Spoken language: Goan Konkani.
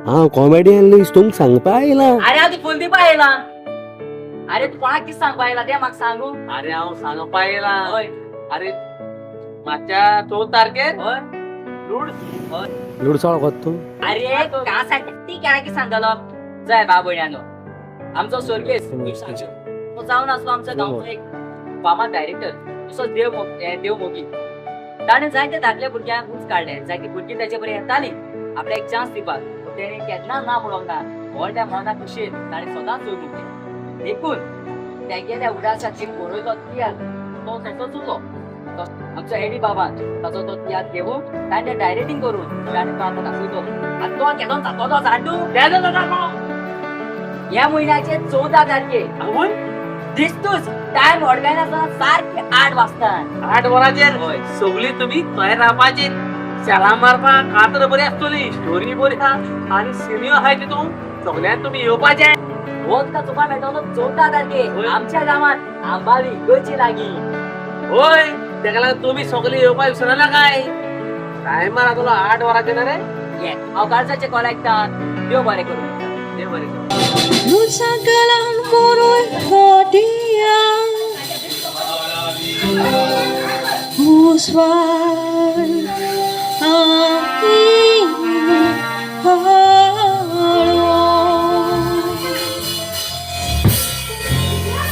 हांव कॉमेडियन लिस्ट तुमकां सांगपा आयला. अरे हांव तूं फूल दिवपा आयला. अरे तूं कोणाक कितें सांगपा आयला तें म्हाका सांगू. अरे हांव सांगपा आयला. हय. अरे मागच्या 14 तारखेर हय. लूड. लुडसाळ कोत तूं. अरे कासाठी ती केळा कितें सांगतलो. जाय बा भयण्यानो, आमचो स्वर्गेस्त तो जावन आसलो आमच्या गांवचो एक फामाद डायरेक्टर, तसोच देव मोगी. ताणें जायते धाकल्या भुरग्यांक उंच काडले, जायती भुरगीं ताचे बरें येताली आपल्याक एक चान्स दिवपाक, पूण तेणें केन्ना ना म्हणूंक ना. व्हडल्या मना खुशयेन ताणें सदांच चलूंक दिलें. देखून तेगेल्या उडासाचेर बरयलो तियात्र तो तसोच उरलो. आमचो एडी बाबान ताचो तो तियात्र घेवन ताणें डायरेक्टींग करून ताणें तो आतां दाखयतो. आनी तो केदो जातो जाणू ह्या म्हयन्याचे 14 तारखेर दिसतूच टायम ऑर्गनायझर सारखे 8 वाजता. 8 वरांचेर हय. सगळी तुमी थंय रावपाची, शेलां मारपाक कातर बरी आसतली, स्टोरी बरी आहा आनी सिनियो आहाय तितून. सगळ्यान तुमी येवपाचें. हो तुका तुका मेळटलो 14 तारखेर हय. आमच्या गांवांत आंबाली गची लागीं. होय, तेका लागून तुमी सगळी येवपाक विसरना काय. टायमार आसतलो 8 वरांचेर रे. ये हांव काळजाचे कॉल आयकता. देव बरें करूं. देव बरें करूं. Lusagalan moroy hodia Muswa.